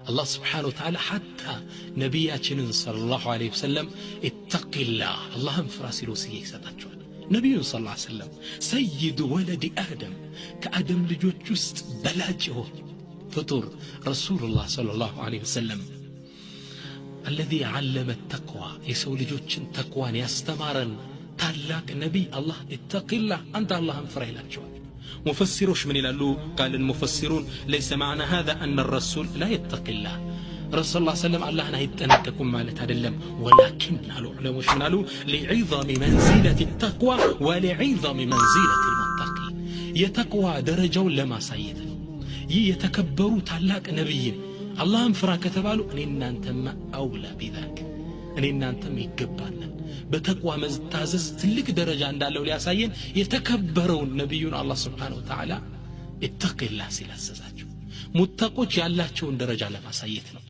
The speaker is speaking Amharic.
አላህ سبحانه وتعالى حتى ነቢያችንን صلى الله عليه وسلم اتق الله አላህን ፍራ ሲል ወስያ ይሰጣቸዋል። ነቢዩን صلى الله عليه وسلم سيد ولد آدم፣ ከአደም ልጆች ውስጥ በላጭ የሆኑ ፍጡር ረሱሉላህ صلى الله عليه وسلم الذي علم التقوى፣ የሰው ልጆችን ተቅዋን ያስተማረን ታላቅ ነቢይ አላህ اتق الله አንተ አላህን ፍራ ይላቸዋል። ሙፈሲሮች ምን ይላሉ? قال المفسرون ليس معنى هذا أن الرسول لا يتقي الله፣ ረሱል ስ ሰለም አላህን አይጠነቀቁም ማለት አይደለም። ولكن አሉ ዑለሞች ምን አሉ? لعظم منزلة التقوى ولعظم منزلة المتقي፣ የተቅዋ ደረጃውን ለማሳየት ነው። ይህ የተከበሩ ታላቅ ነቢይን አላህን ፍራ ከተባሉ እኔ እናንተማ أولى بذاك፣ እኔ እናንተም ይገባናል። በተቅዋ መታዘዝ ትልቅ ደረጃ እንዳለው ሊያሳየን የተከበረውን ነቢዩን አላህ سبحانه وتعالى اتق الله ሲል አዘዛቸው። ሙተቆች ያላቸውን ደረጃ ለማሳየት ነው።